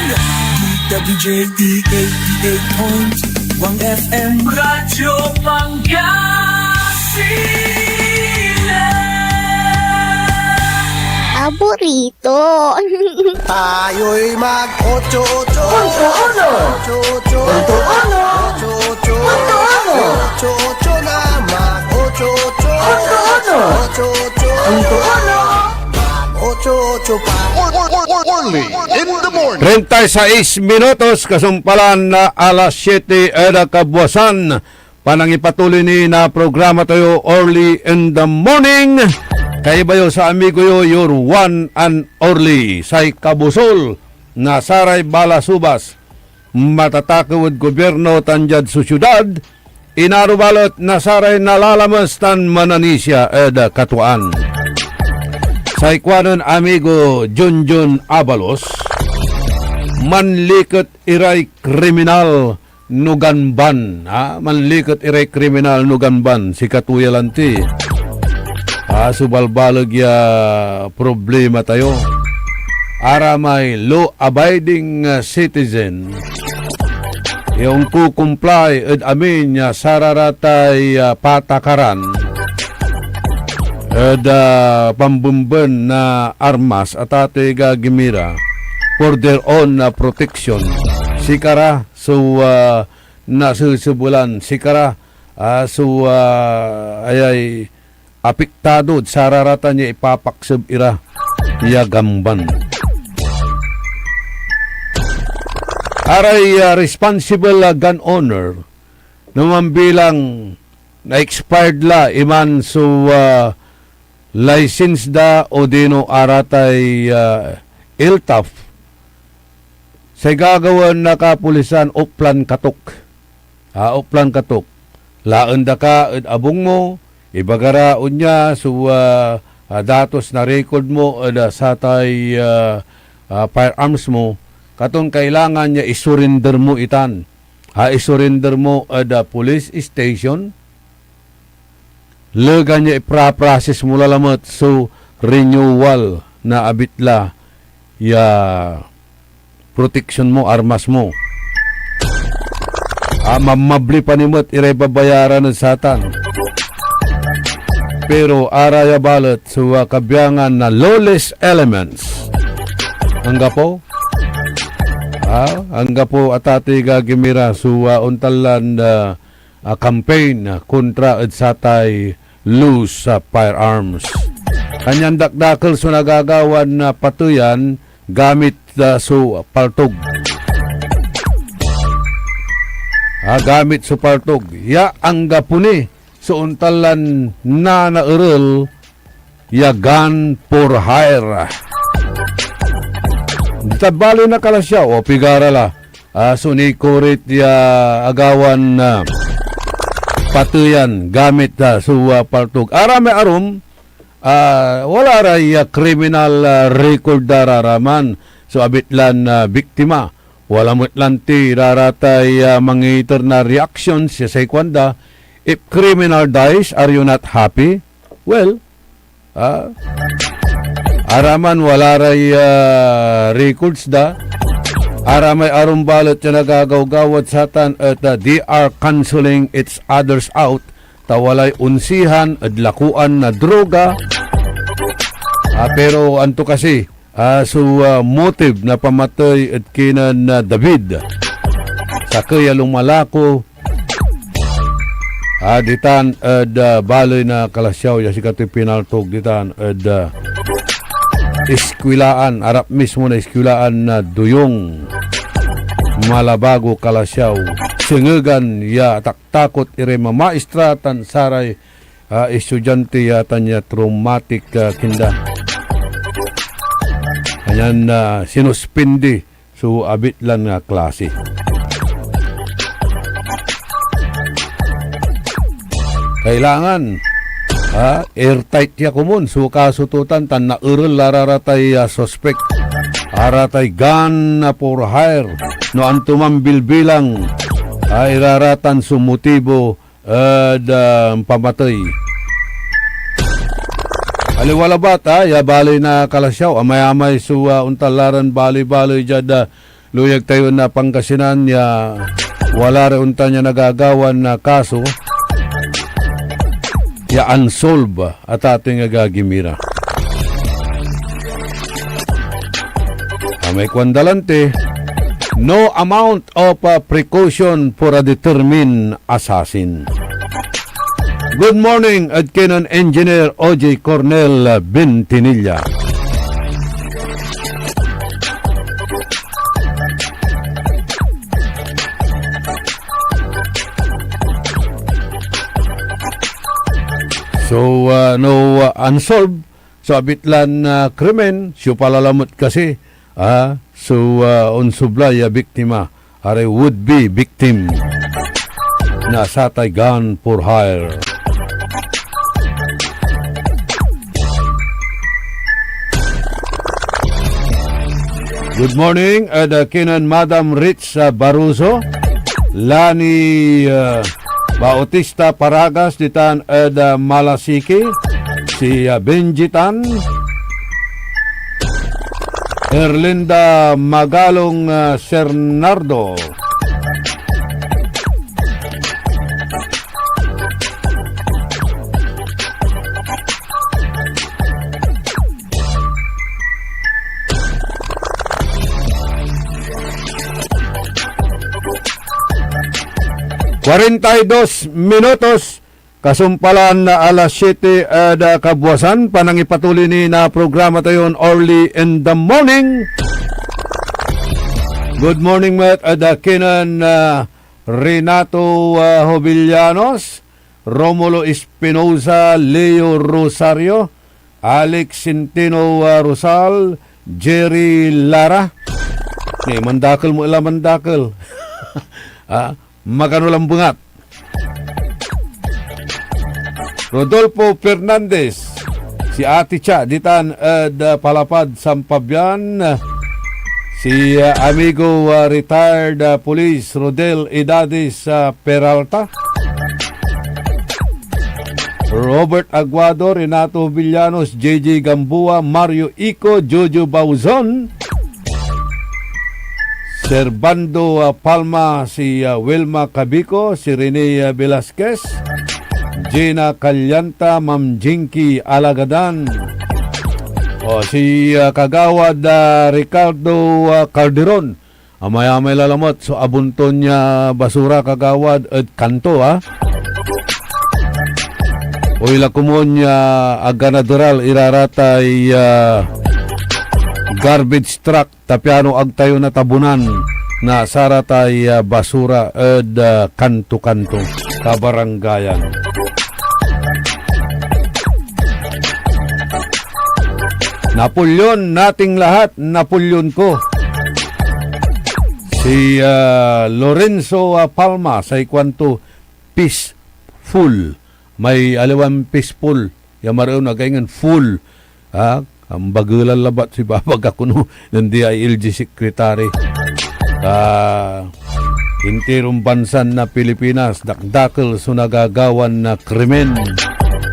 D W J E eighty-eight point one F M Radyo Pangasinan. Paborito. Tayo'y mag-ocho-ocho. Punto uno. Ocho-ocho. Punto uno. Ocho-ocho. Punto uno. Ocho-ocho na mag-ocho-ocho. Punto uno. Ocho-ocho. Punto uno. Mag-ocho-ocho pa. Early in the morning. Treinta y seis minutos, kasumpalan na alas siete ed kabuasan. Panangipatuloy ni na programa tayo, Early in the Morning. Kaiba yo sa amigo yo, your one and only, say kabusol na saray balasubas, matatakew ed gobyerno tan diad sosyedad, inaro balet na saray nalalames tan mananisia ed katuaan. Say kuanen amigo Junjun Abalos, manliket iray kriminal no ganban, ha? Manliket iray kriminal no ganban, sikato ya lanti. Ah, so balbaleg ya problema tayo. Aramay law-abiding, ah, citizen ya onko-comply ed amin ya sararatay, ah, patakaran ed, ah, pambemben na armas, atatoy gagimira for their own, ah, protection. Sikara so, ah, nasesebelan, sikara, ah, so, ah, ayay apektado ed sararatan ya ipapakseb ira ya ganban. Aray, ah, responsible, ah, gun owner no mambilang na-expired la iman so, ah, license da odino aratay, ah, LTOPH, say gagawaen na kapulisan, oplan katok. Ah, oplan katok. Laen da ka ed abung mo, ibaga ra onya so, ah, ah, datos na record mo ed, ah, satay, ah, ah, firearms mo, katon kailangan ya isurrender mo itan. Ah, isurrender mo ed, ah, police station, legan ya ipra-process mo la lamet so renewal na abitla ya protection mo, armas mo. Ah, mamabli pa ni met iray babayaran ed satan. Pero araya balet so, ah, kabiangan na lawless elements. Anggapo? Ah, anggapo, atatoy gagimira so, ah, ontan lan, ah, ah, campaign, ah, kontra ed satay loose, ah, firearms. Kanyan dakdakel so nagagawan, ah, pateyan gamit, ah, so paltog. Ah, gamit so paltog. Ya anggapo ni so ontan lan nanaerel ya gun for hire. Diad baley na Calasiao, o, pigara la, ah, so nikorit ya agawan, ah, pateyan gamit, ah, so, ah, paltog. Aramay arum, ah, wala ray, ah, criminal, ah, record da raraman so abitlan, ah, biktima. Wala met lanti raratay, ah, mangiter na reactions ya say kuanda, "If criminal dies, are you not happy?" Well, ah, araman wala ray, ah, records da. Aramay arum balet ya nagagawgawad satan et, ah, they are canceling each other's out, ta walay onsihan ed lakoan na droga. Ah, pero anto kasi, ah, so, ah, motive na pamatey ed kinen, ah, David? Sakey a lumalako, ah, ditan ed, ah, baley na Calasiao ya sikatoy pinaltog ditan ed, ah, eskwelaan, arap mismo na eskwelaan na Duyong, Malabago, Calasiao. Sengegan ya atak takot iray mamaestra tan saray, ah, estudiante ya tan ya traumatic, ah, kinda. Kanyan, ah, sinuspindi so abitlan, ah, klase. Kailangan, ah, airtight ya komun so kaso to tan, tan naerel la raratay, ah, suspek. Aratay gun, ah, for hire. No antoman bilbilang, ah, iraratan so motibo ed, ah, pamatey. Aliwa labat, ah, ya baley na Calasiao, amayamay so, ah, ontan la ran baley-baley diad, ah, luyag tayo na Pangasinan ya wala ray ontan ya nagagawan na kaso ya unsolved, ah, atateng agagimira. May kuan da lanti, "No amount of, uh, precaution for a determined assassin." Good morning, ed kinen Engineer O J Cornel, uh, Bentinilla. So, uh, no, uh, unsolved, so, abitlan, ah, krimen, siopa la lamet kasi, ah, so, ah, onsoblay a biktima, aray would-be victim na satay gun for hire. Good morning, ed, ah, kinen Madam Rich, ah, Baruso, Lani, ah, Bautista Paragas ditan ed, ah, Malasiki, si, ah, Benji Tan, Erlinda Magalong, ah, Sernardo. Kwarenta y dos minutos, kasumpalan na alas siyete ed, ah, kabuasan, panangipatuloy ni na programa tayon Early in the Morning. Good morning met ed, ah, kinen, ah, Renato, ah, Jovellanos, Romulo Espinosa, Leo Rosario, Alex Centeno, ah, Rosal, Jerry Lara. Eh, mandakel mo ila mandakel. Ah, magano lang bengat. Rodolfo Fernandez, si Ate Cha, ditan ed, ah, Palapad, San Fabian. Si, ah, amigo, ah, retired, ah, police Rodel Idades, ah, Peralta. Robert Aguado, Renato Villanos, J J Gamboa, Mario Ico, Jojo Bauzon, Servando, ah, Palma, si, ah, Wilma Cabico, si Rene, ah, Velasquez, Gina Calianta, Ma'am Jinky Alagadan. O, si, ah, Kagawad, ah, Ricardo, ah, Calderon, amayamay lalamet so abunton ya basura, kagawad, ed kanto, ah. Oy la komun ya ag ka naderal ira ratay, ah, garbage truck, ta piano ag tayo natabunan na saratay, ah, basura ed, ah, kanto-kanto, kabarangayan. Napoleon nating lahat, Napoleon ko. Si, ah, Lorenzo, ah, Palma, say kuanto, peaceful. May aliwan peaceful ya mareen, againgen full. Ah, ambagelan labat so ibabaga ko, no, nen D I L G secretary. Ah, Interon bansan na Pilipinas, dakdakel so nagagawan na krimen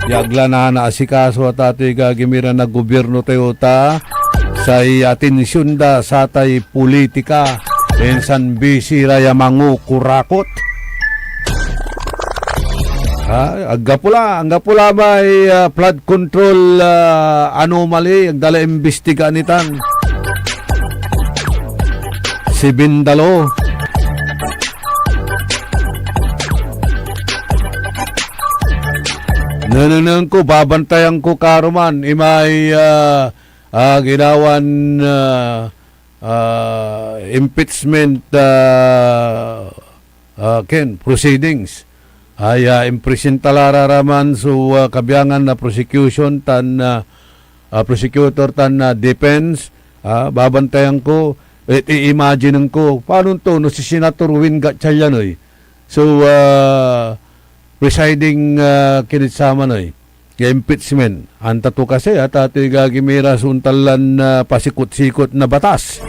ya ag la nanaasikaso, a tatay gagimira na gobierno tayo, ta say atensiyon da satay politika, insan bisi ra ya mangukurakot. Ha? Anggapo la, anggapo la may, ah, flood control, ah, anomaly, ag da la imbistigaan itan. Si Bindalo. Nenengneng ko, babantayan ko karuman, imay, ah, ah, ginawan, ah, ah, impeachment, ah, ah, ken proceedings. Ay, ah, impresenta la ra raman so, ah, kabiangan na prosecution tan, ah, ah, prosecutor tan, ah, defense. Ah, babantayan ko, et i-imaginen ko, panon to no si Senator Win Gatchalian, oy? So, ah, presiding, ah, kinitsaman, oy, ya impeachment. Anta to kasi, ah, ta toy gagimira so ontan lan, ah, pasikot-sikot na batas.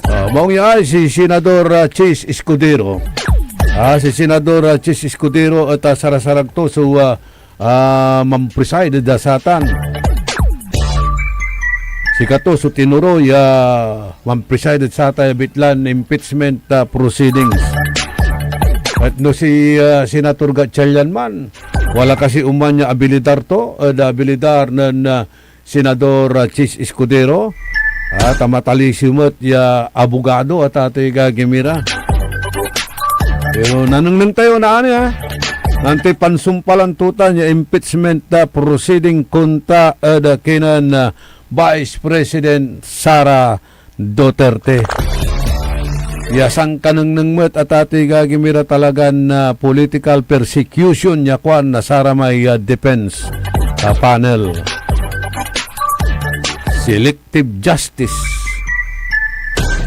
Ah, maong ya ay si Senador, ah, Chiz Escudero. Ah, si Senador, ah, Chiz Escudero et, ah, sarasarag to so, ah, ah, mampreside ed satan. Sikato so tinoro ya mampreside ed satay abitlan impeachment, ah, proceedings. Et no si, ah, Senator Gatchalian man, wala kasi oman ya abilidad to, ed abilidad nen, ah, Senador, ah, Chiz Escudero. Ah, ta matalisiw met ya abogado, a, tatay gagimira. Pero nanengneng tayo na ani, ah. Nanti pansumpalan to tan ya impeachment, ah, proceeding kontra ed, ah, kinen, ah, Vice President Sara Duterte. Ya sankanengneng met, a, tatay gagimira, talagan, ah, political persecution ya kuan na saramay, ah, defense, ah, panel. Selective justice.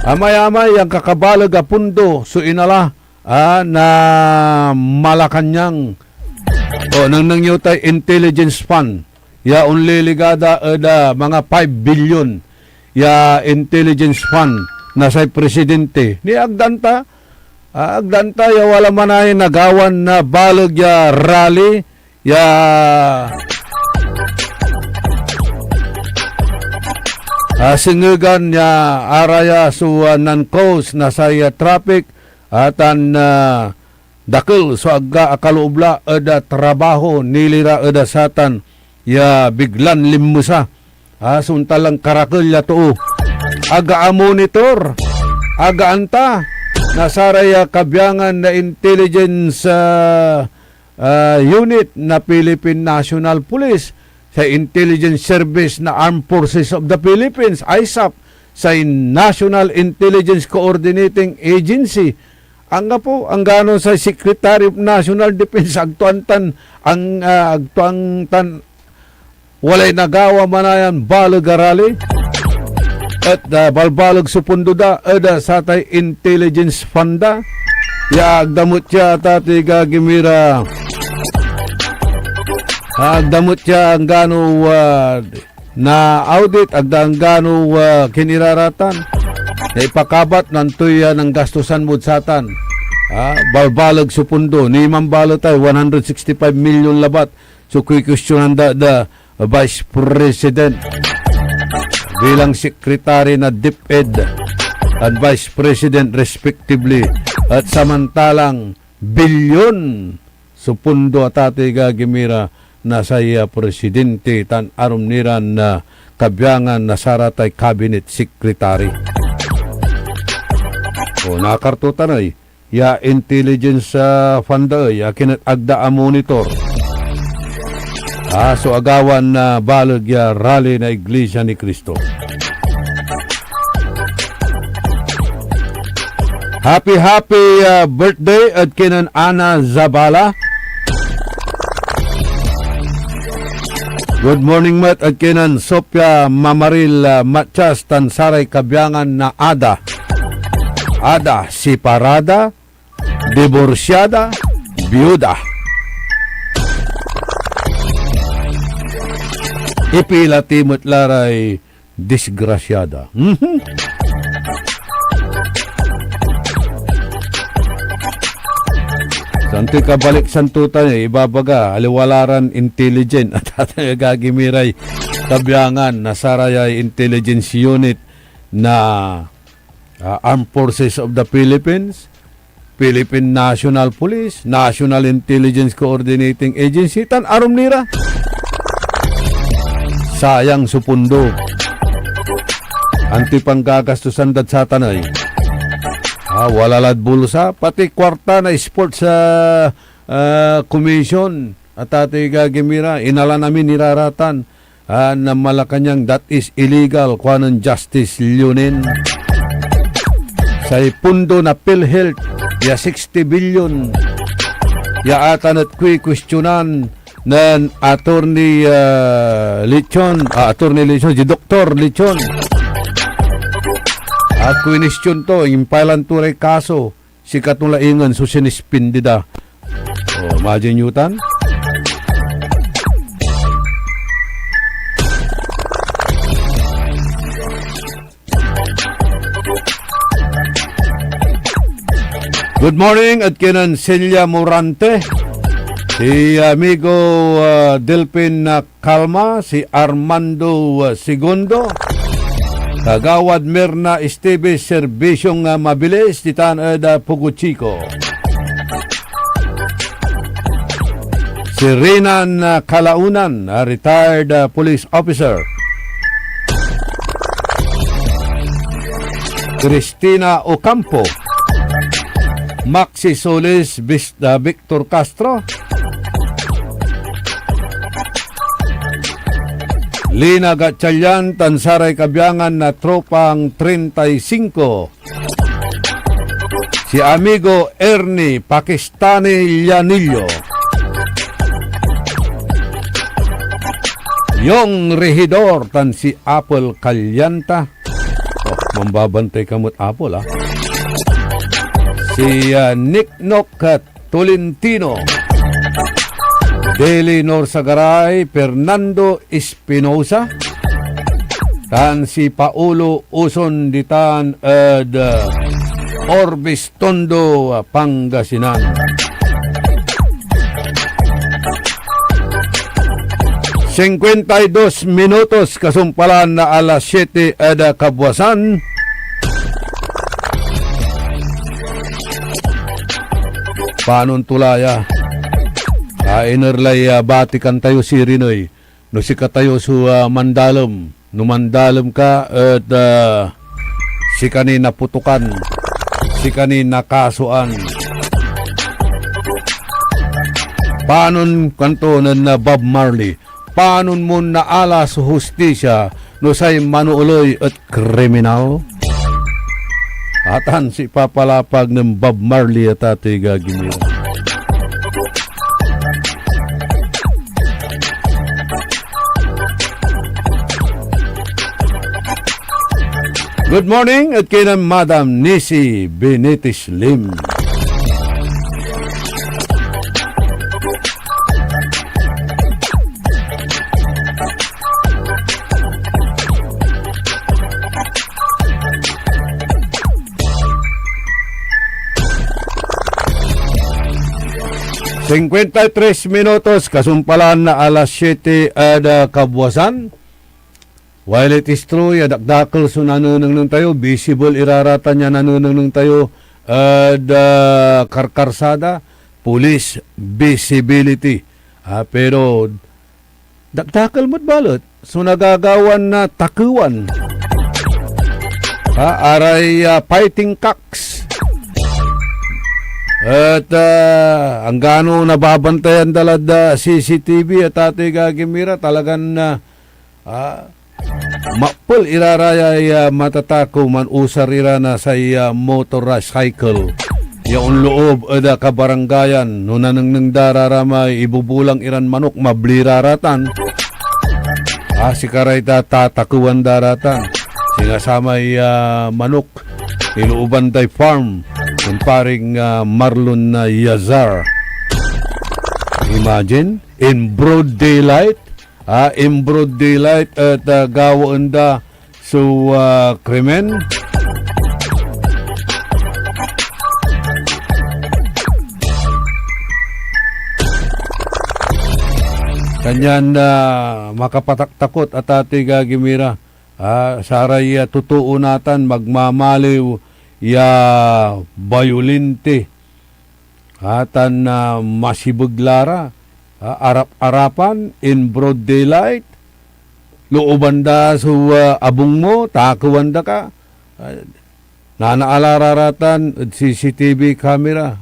Amay-amay yan kakabaleg a pundo so inala, ah, na Malacañang. O, nengneng yo tay intelligence fund ya onliligada ed, ah, mga five billion ya intelligence fund na say presidente. Ni agdan ta, ah, agdan ta ya wala manay nagawan na baleg ya rally ya, ah, sengegan ya araya so, ah, nan-cause na say, ah, traffic, ah, tan, ah, dakel so agga akaloob la ed, ah, trabaho nili ra ed, ah, satan ya biglan linmesa, ah, so ontan lan karakel ya too. Aga amonitor, aga anta na saray, ah, kabiangan na intelligence, ah, ah, unit na Philippine National Police, say Intelligence Service na Armed Forces of the Philippines, ISAF, say National Intelligence Coordinating Agency, anggapo, anggano say Secretary of National Defense, agto antan, ang, ah, agto antan walay nagawa manayan baleg a rally. Et, ah, balbaleg so pundo da ed, ah, satay intelligence fund da. Ya agda met ya, tatay gagimira. Agda met ya anggano, ah, na-audit, agda anggano, ah, kiniraratan. Naipakabat, nantoy, ah, nanggastusan mod satan. Ah, balbaleg so pundo. Niman balet ay one hundred sixty-five million labat so kuikuestionan da, da Vice President bilang Secretary na DepEd and Vice President respectively, at samantalang bilyon so pundo, a, tatay gagimira, na say, ah, presidente tan arum ni ran, ah, kabiangan na saratay cabinet secretary. O, nakartotan ay ya intelligence, ah, fund da ey, akin et agda a monitor, ah, so agawan na baleg ya rally na Iglesia ni Cristo. Happy, happy, ah, birthday ed kinen Ana Zabala. Good morning met ed kinen Sophia Mamaril, ah, Matias tan saray kabiangan na Ada. Ada, separada, diborsiada, biuda. Ipilati met la ray disgrasiada. Mhm. Santoy kabalik santo tan, eh, ibabaga, aliwa la ran intelligent, a, tatay gagimiray kabiangan na sarayay intelligence unit na, ah, Armed Forces of the Philippines, Philippine National Police, National Intelligence Coordinating Agency, tan arum ni ra. Sayang so pundo. Antoy panggagastusan dad satan ey? Ah, wala lad bulsa, pati kuarta na sports, ah, ah, commission, a, tatay gagimira, inalan amin iraratan, ah, na Malacañang, that is illegal, kuanen Justice Leonin. Say pundo na PhilHealth, ya sixty billion, ya atan et kuikuestionan nen Attorney, ah, Lechon, ah, Attorney Lechon, si Doktor Lechon. At kuinestyon to, impailan to ray kaso, sikato la ingen so sinispindi da. O, imagine yo tan. Good morning ed kinen Celia Morante, si amigo, ah, Delpin, ah, Calma, si Armando, ah, Segundo, Kagawad Mirna Esteves, serbisyong, ah, mabilis ditan ed, ah, Pugo Chico. Si Rinan, ah, Kalaunan, ah, retired, ah, police officer. Cristina Ocampo, Maxi Solis, Bis-, ah, Victor Castro, Lina Gatchalian, tan saray kabiangan na Tropang treinta y cinco, si Amigo Ernie Pakistani Llanillo, Yong Regidor, tan si Apple Calianta. Oh, mambabantay ka met, Apple, ah. Si, ah, Nick Nock, ah, Tolentino, Deli Norsagaray, Fernando Espinosa, tan si Paulo Uson ditan ed, ah, Orbis Tondo, ah, Pangasinan. Singkuenta y dos minutos kasumpalan na alas siete ed, ah, kabwasan. Panon to la ya? Ah, iner lay, ah, batikan tayo, sirin ey. No sikatayo so, ah, mandalem, no mandalem ka et, ah, sika ni naputokan, sika ni nakasoan. Panon kuanto nen, ah, Bob Marley, "Panon mon naala so hustisia no say manooley et kriminal?" Atan so ipapalapag nen Bob Marley, a tatay gagimira. Good morning, et kinen Madam Nisi Benitez Lim. Singkuenta y tres minutos, kasumpalan na alas siete ed, ah, kabwasan. While it is true ya dakdakel so nanenengneng tayo, visible iraratan ya nanenengneng tayo ed, ah, karkarsada, police visibility. Ah, pero dakdakel met balet so nagagawan na takewan. Ah, aray, ah, fighting cocks. Et, ah, anggano nababantayan da lad, ah, C C T V, a tatay gagimira, talagan, ah, Ah, mapel ira rayay, ah, matatakew, manusar ira na say, ah, motorcycle ya onloob ed, ah, kabarangayan. No nanengneng da ra ra may ibubulang iran manok, mabli ra ra tan. Ah, sikaray ta-, tatakewan da ra tan. Singa samay, ah, manok, inooban day farm nen paring, ah, Marlon na Yazar. Imagine, in broad daylight, ah, in broad daylight et, ah, gawaen da so, ah, krimen. Kanyan, ah, makapataktakot, a tatay gagimira, ah, saray, ah, totoo natan magmamaliw ya bayolente. Ah, tan, ah, masibeg la ra, ah, arap-arapan, in broad daylight, looban da so, ah, abung mo, takewan da ka. Ah, nanaala ra ra tan ed C C T V camera.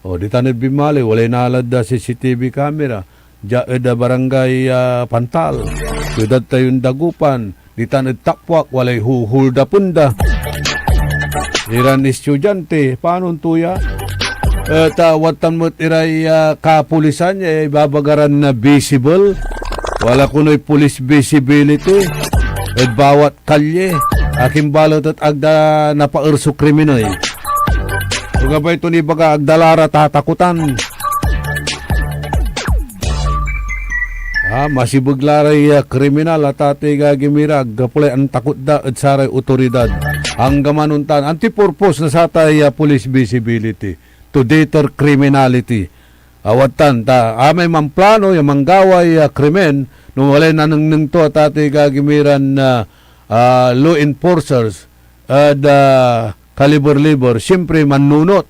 O, ditan ed binmaliw, walay naalad da C C T V camera. Dia ed, ah, Barangay, ah, Pantal, siudad tayon Dagupan, ditan ed Takpuak, walay huhuldapen da. Iran estudyante, panon to ya? Et, ah, wadtan met iray, ah, kapulisan ya ibabaga ran na visible. Wala konoy police visibility ed bawat kalye. Akin balet et ag da napaer so krimen ey. Tua gabay ton ibaga, ag da la ra tatakotan. Ah, masibeg la ray, ah, kriminal, a tatay gagimira, anggapo lay antakot da ed saray otoridad. Anggaman ontan, anti-purpose na satay, ah, police visibility to deter criminality. Awadtan, ta amay mamplano ya manggaway, ah, krimen, no walay nanengneng to, a tatay gagimiran, ah, ah, law enforcers, ed, ah, kaliber-liber, siyempre, mannunot.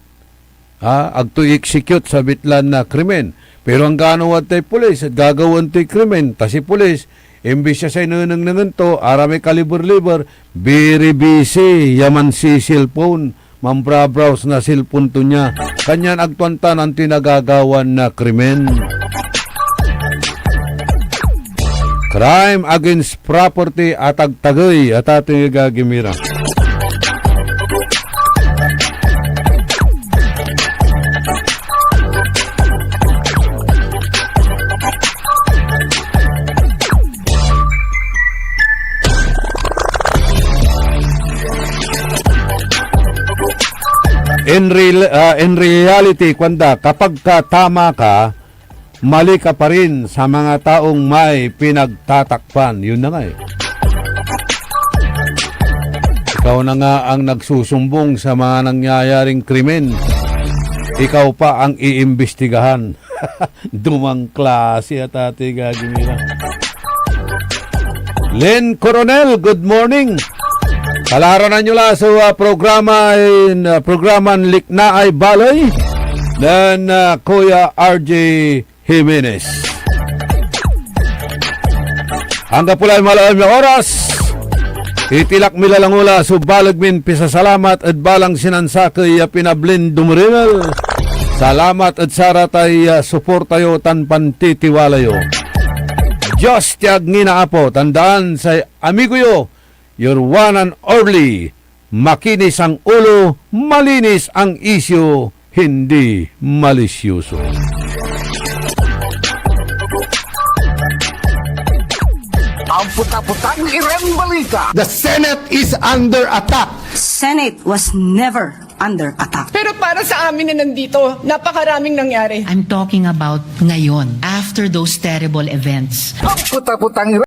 Ha, ag to i-execute sa bitlan na krimen. Pero anggano wadtay pulis et gagawaen toy krimen, ta si pulis, Imbis ya say nenengnengen to, aramay kaliber-liber, very busy ya mansi-cellphone, manbra-browse na cellphone to nia. Kanyan agto antan antoy nagagawa na krimen. Crime against property, atagtagey, atatoy agagimira. In real-, ah, in reality, kuanda, kapag ka tama ka, mali ka pa rin sa mga taong may pinagtatakpan. Yun na nga eh. Ikaw na nga ang nagsusumbong sa mga nangyayaring krimen. Ikaw pa ang iimbestigahan. Dumang klase at ate gagimira. Len Coronel, good morning. Kalaranan nyo la so, ah, programa in, ah, programan Liknaay Baley nen, ah, Kuya R J Jimenez. Anggapo lay malaem ya oras, itilak mi lalangola so baleg min pisasalamat ed balang sinansakey ya pinablin dumerenel. Salamat ed saratay, ah, suporta yo tan pantitiwala yo. Dios ti ag ngina, Apo, tandaan say amigo yo, your one and only, makinis ang ulo, malinis ang isyu, hindi malisyoso. Ang puta-putang Iran Balita. The Senate is under attack. Senate was never under attack. Pero para sa amin na nandito, napakaraming nangyari. I'm talking about ngayon, after those terrible events. Ang puta-putang